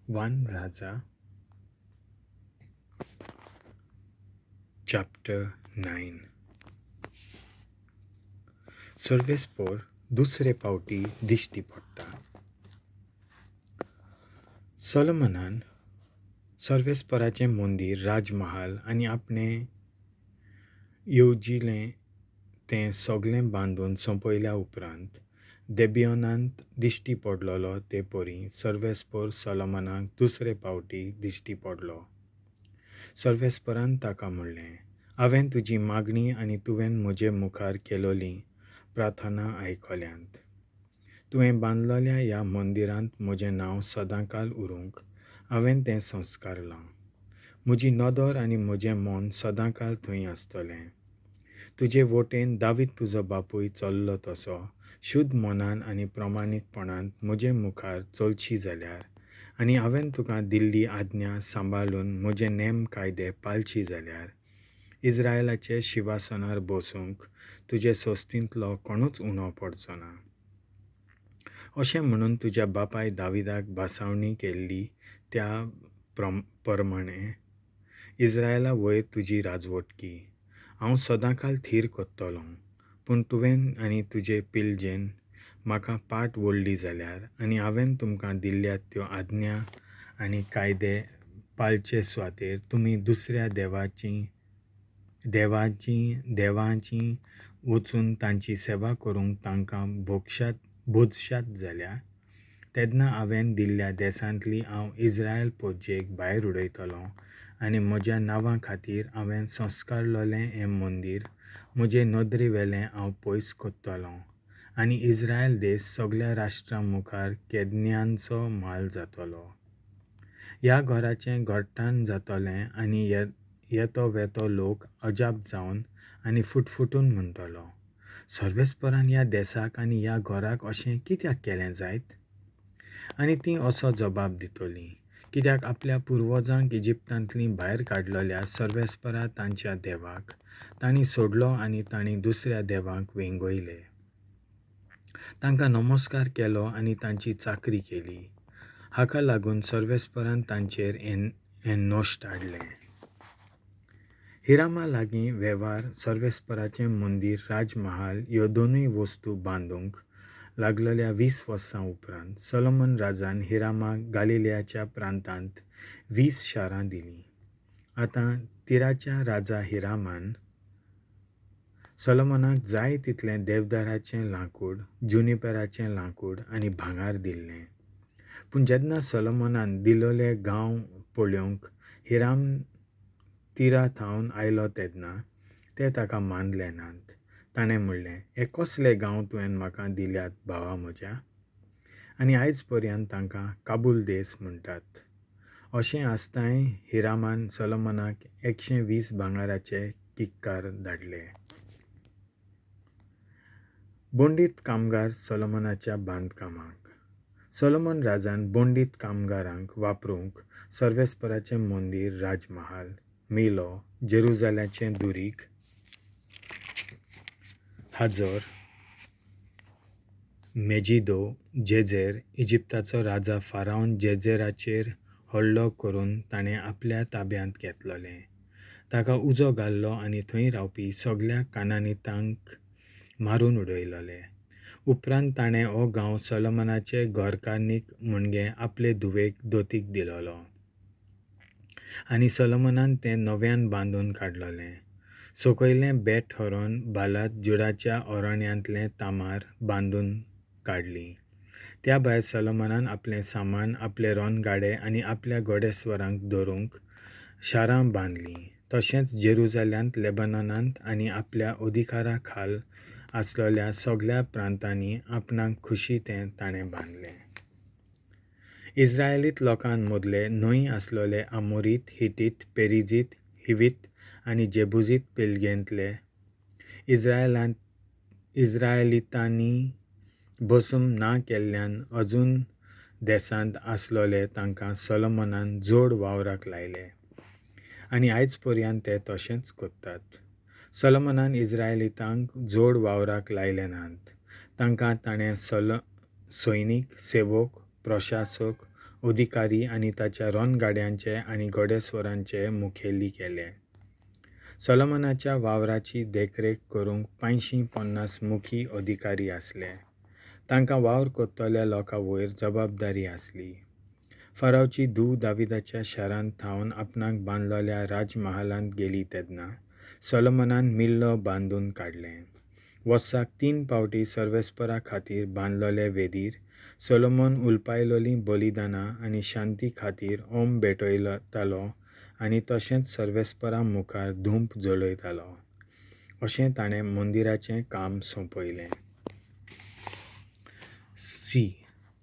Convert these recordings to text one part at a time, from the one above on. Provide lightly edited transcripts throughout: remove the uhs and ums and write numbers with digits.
1 Raja chapter 9. सर्वेस्पोर दुसरे पावटी दिश्टी पडटा. सोलोमनान सर्वेस्पोराचें मंदीर, राजमहाल आनी आपणें येवजिलें तें सगलें बांदून सोंपयल्या उपरांत देबियोनांत दिश्टी पडलेलो ते परी सर्वेस्पोर सोलोमनाक दुसरे पावटी दिश्टी पडलो. सर्वेस्पोरान ताका म्हणलें, हांवें तुजी मागणी आनी तुवें म्हजे मुखार केलोली प्रार्थना आयकल्यांत. तुवें बांदलेल्या ह्या मंदिरांत म्हजें नांव सदांकाल उरूंक हांवें तें संस्कारलां. म्हजी नदर आनी म्हजें मन सदांकाल थंय आसतलें. तुजे वटेन दावीद तुजो बापूय चल्लो तसो शुद्ध मनान आनी प्रमाणीकपणान म्हजे मुखार चलशी जाल्यार आनी हांवें तुका दिल्ली आज्ञा सांबाळून म्हजे नेम कायदे पाळशी जाल्यार इस्रायलाचे शिवासनार बसूंक तुजे सोस्तींतलो कोणूच उणो पडचो ना. अशें म्हणून तुज्या बापाय दाविदाक भासावणी केल्ली त्या प्रमाणें इस्रायला वयर तुजी राजवटकी हांव सदांकाल थीर करतलों. पूण तुवें आनी तुजे पिलजेन म्हाका पाट वळ्ळी जाल्यार आनी हांवें तुमकां दिल्ल्या त्यो आज्ञा आनी कायदे पाळचे सुवातेर तुमी दुसऱ्या देवांची वचून तांची सेवा करूंक तांकां भोजशात जाल्यार तेन्ना हांवें दिल्ल्या देसांतली हांव इस्रायल पोजयेक भायर उडयतलों आनी म्हज्या नांवा खातीर हांवें संस्कारलेलें हें मंदीर म्हजे नदरे वेलें हांव पयस करतलों आनी इस्रायल देश सगल्या राष्ट्रां मुखार केदन्यांचो म्हाल जातलो. ह्या घराचें घरटान जातलें आनी येतो वेतो लोक अजाप जावन आनी फुटफुटून म्हणटलो, सर्वेस्परान ह्या देसाक आनी ह्या घराक अशें कित्याक केलें जायत? आनी तीं असो जबाब दितलीं, कित्याक आपल्या पुर्वजांक इजिप्तांतलीं भायर काडलेल्या सर्वेस्परा तांच्या देवाक तांणी सोडलो आनी तांणी दुसऱ्या देवांक वेंगयले, तांकां नमस्कार केलो आनी तांची चाकरी केली. हाका लागून सर्वेस्परान तांचेर हें नश्ट हाडलें. हिरामा लागीं वेव्हार सर्वेस्पराचें मंदीर, राजमहाल ह्यो दोनूय वस्तू बांदूंक लागलेल्या 20 वर्सां उपरांत सोलोमन राजान हिरामाक गालिलियाच्या प्रांतांत 20 शारां दिलीं. आतां तिराच्या राजा हिरामान सोलोमनाक जाय तितलें देवदाराचें लांकूड, जुनिपेराचें लांकूड आनी भांगर दिल्लें. पूण जेन्ना सोलोमनान दिलोले गांव पळोवंक हिराम तिरा थावन आयलो तेन्ना ते ताका मानले नात. ताणें म्हणलें, हे कसले गांव तुवें म्हाका दिल्यात भावा म्हज्या? आनी आयज पर्यंत तांकां काबूल देस म्हणटात. अशें आसतांय हिरामान सोलोमनाक 120 भांगराचे किक्कार धाडले. बोंडीत कामगार सोलोमनाच्या बांदकामाक. सोलोमन राजान बोंडीत कामगारांक वापरूंक सर्वेस्पराचें मंदीर, राजमहाल, मिलो, जेरुजाल्याचें दुरीग, हाजोर, मेजिदो, जेझेर, इजिप्ताचो राजा फारावन जेझेराचेर हल्लो करून ताणें आपल्या ताब्यांत घेतलोलें, ताका उजो घाल्लो आनी थंय रावपी सगल्या कानानितांक मारून उडयलोले. उपरांत ताणें हो गांव सोलोमनाचे घरकान्नीक म्हणजे आपले धुवेक दोतीक दिलोलो आनी सोलोमनान तें नव्यान बांदून काडलोलें. सकयलें बेट हरोन बालात जुडाच्या अरण्यांतलें तामार बांदून काडली. त्या भायर सोलोमनान आपलें सामान, आपले रोनगाडे आनी आपल्या घोडेस्वरांक धरूंक शारां बांदलीं. तशेंच जेरुजाल्यांत, लेबनॉनांत आनी आपल्या अधिकारा खाल आसलेल्या सगल्या प्रांतांनी आपणाक खुशी तें ताणें बांदलें. इस्रायलीत लोकां मदले न्हंय आसलेले आमोरीत, हिटीत, पेरिजीत, हिवीत आनी जेबुजीत पिळगेंतले इस्रायलितांनी बसून ना केल्ल्यान अजून देसांत आसलोले तांकां सोलोमनान जोड वावराक लायले आनी आयज पर्यंत ते तशेंच करतात. सोलोमनान इस्रायलितांक जोड वावराक लायले नात. तांकां ताणें सैनीक, सेवक, प्रशासक, अधिकारी आनी ताच्या रणगाड्यांचे आनी घोडेस्वरांचे मुखेली केले. सोलोमनाच्या वावराची देखरेख करूंक पांयशीं 50 मुखी अधिकारी आसले. तांकां वावर करतल्या लोकां वयर जबाबदारी आसली. फारावची धूव दाविदाच्या शारांत थावन आपणाक बांदलोल्या राजमहालांत गेली तेन्ना सोलोमनान मिल्लो बांदून काडलें. वर्साक 3 फावटी सर्वेस्परा खातीर बांदलोले वेदीर सोलोमन उलपायलोलीं बलिदानां आनी शांती खातीर ओम भेटयतालो आनी तशेंच सर्वेस्परा मुखार धूप जळयतालो. अशें ताणें मंदिराचें काम सोंपयलें. सी.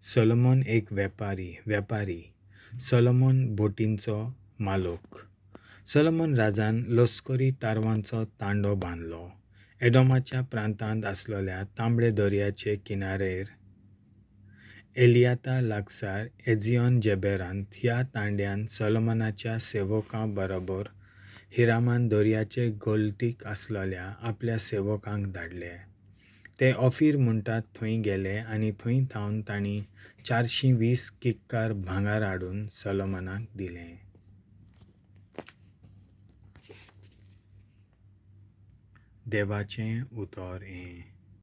सोलोमन एक वेपारी. सोलोमन बोटींचो मालोक. सोलोमन राजान लश्करी तारवांचो तांडो बांदलो. एडोमाच्या प्रांतांत आसलोल्या तांबडे दर्याचे किनारेर एलियाता लागसार एजियोन जेबेरांत ह्या तांड्यान सोलोमनाच्या सेवकां बरोबर हिरामान दर्याचे गलटीक आसलोल्या आपल्या सेवकांक धाडले. ते ऑफीर म्हणटात थंय गेले आनी थंय थावन तांणी 420 किक्कार भांगर हाडून सोलोमनाक दिलें. देवाचें उतर हें.